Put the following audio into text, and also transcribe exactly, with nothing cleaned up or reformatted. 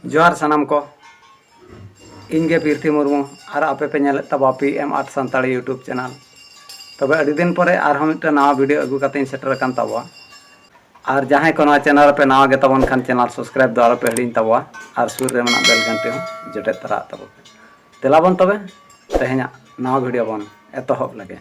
ᱡᱚᱦᱟᱨ ᱥᱟᱱᱟᱢ ᱠᱚ, ᱤᱧ ᱜᱮ ᱯᱤᱨᱛᱷᱤ ᱢᱩᱨᱢᱩ ᱟᱨ ᱟᱯᱮ ᱯᱮ ᱧᱮᱞᱮᱫ ᱛᱟᱵᱚᱣᱟ P M art Santali YouTube channel. ᱛᱚᱵᱮ ᱟᱹᱰᱤ ᱫᱤᱱ ᱯᱚᱨᱮ ᱟᱨᱦᱚᱸ ᱢᱤᱫᱴᱟᱝ ᱱᱟᱣᱟ ᱵᱷᱤᱰᱤᱭᱳ ᱟᱹᱜᱩ ᱠᱟᱛᱮᱧ ᱥᱮᱴᱮᱨ ᱟᱠᱟᱱ ᱛᱟᱵᱚᱣᱟ᱾ ᱟᱨ ᱡᱟᱦᱟᱸᱭ ᱠᱚ ᱱᱚᱣᱟ ᱪᱮᱱᱮᱞ ᱨᱮᱯᱮ ᱱᱟᱣᱟ ᱜᱮ ᱛᱟᱵᱚᱱ ᱠᱷᱟᱱ ᱪᱮᱱᱮᱞ ᱥᱟᱵᱥᱠᱨᱟᱭᱤᱵ ᱫᱚ ᱟᱞᱚᱯᱮ ᱦᱤᱲᱤᱧ ᱛᱟᱵᱚᱣᱟ ᱟᱨ ᱥᱩᱨ ᱨᱮ ᱢᱮᱱᱟᱜ ᱵᱮᱞ ᱜᱷᱟᱱᱴᱤ ᱦᱚᱸ ᱡᱚᱴᱮᱫ ᱛᱟᱨᱟ ᱟᱜ ᱛᱟᱵᱚᱱ ᱯᱮ᱾ ᱫᱮᱞᱟ ᱵᱚᱱ ᱛᱚᱵᱮ ᱛᱮᱦᱮᱧᱟᱜ ᱱᱟᱣᱟ ᱵᱷᱤᱰᱤᱭᱳ ᱵᱚᱱ ᱮᱛᱚᱦᱚᱵ ᱞᱮᱜᱮ᱾